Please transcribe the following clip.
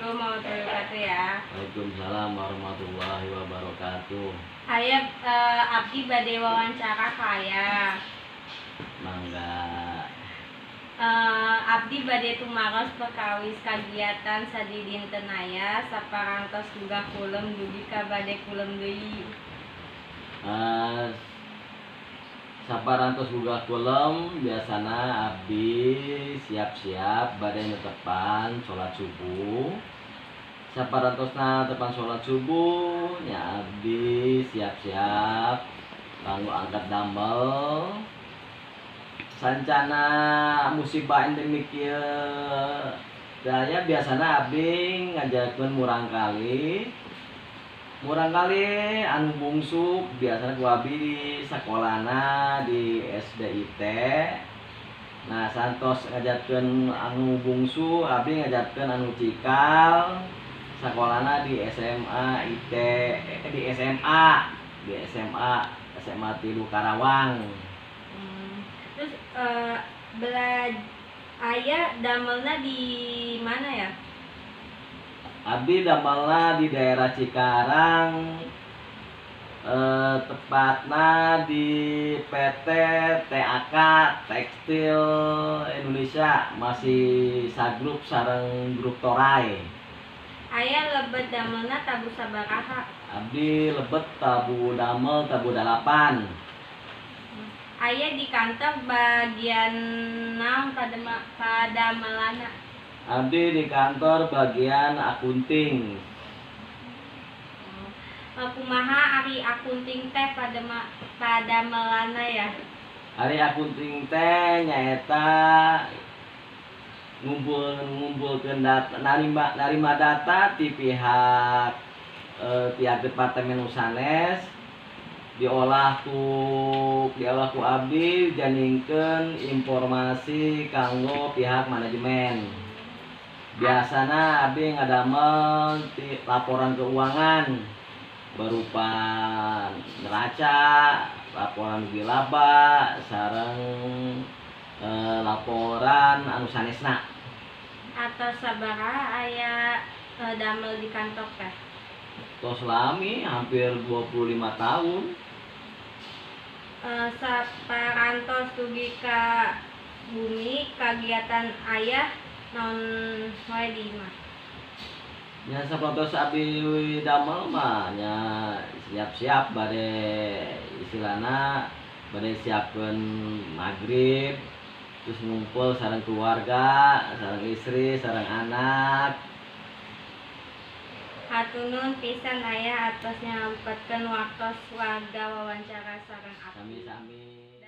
Assalamualaikum warahmatullahi wabarakatuh ya. Waalaikumsalam warahmatullahi wabarakatuh. Aya, abdi bade wawancara ka Ayah. Mangga. Abdi bade tumaros perkawis kagiatan sadidinten Ayah saparantos gugah kulem dugi ka bade kulem deui. Saparantos gugah kulem, biasana abdi siap-siap bade netepan salat subuh. Saparantosna tepan salat subuh nya, abdi siap-siap kanggo angkat damel. Sancana musibah endemik ieu daya, biasana abdi ngajarkeun murangkali anu bungsu. Biasana ku abdi di sakolana di SDIT. Nah, santos ngajarkeun anu bungsu, abdi ngajarkeun anu cikal, sakolana di SMA IT, di SMA, di SMA SMA 3 Karawang. Terus Ayah damelna di mana ya? Abdi damelna di daerah Cikarang, tepatna di PT TAK Tekstil Indonesia, masih sagrup sareng grup Toray. Ayah lebet damelna tabuh sabaraha? Abdi lebet tabuh damel tabuh 8. Ayah di kantor bagian naon padamelanna? Abdi di kantor bagian akunting. Kumaha ari akunting teh padamelanna ya? Ari akunting teh nyaeta ngumpulkeun data, narima data ti pihak pihak departemen sanes, diolah ku abdi janingkeun informasi kanggo pihak manajemen. Biasana abdi ngadamel ti laporan keuangan berupa neraca, laporan rugi laba, sareng laporan anu sanesna. Atos sabaraha aya damel di kantor teh? Tos lami, hampir 25 tahun. Saparantos dugi ka bumi, kagiatan Ayah naon wae di imah? Nya, saparantos abdi damel mah nya siap-siap bade, istilahna bade siapkeun maghrib, terus ngumpul sareng keluarga, sareng istri, sareng anak. Hatur nuhun pisan Ayah atos nyampetkeun waktos warga wawancara sareng abdi. Sami-sami.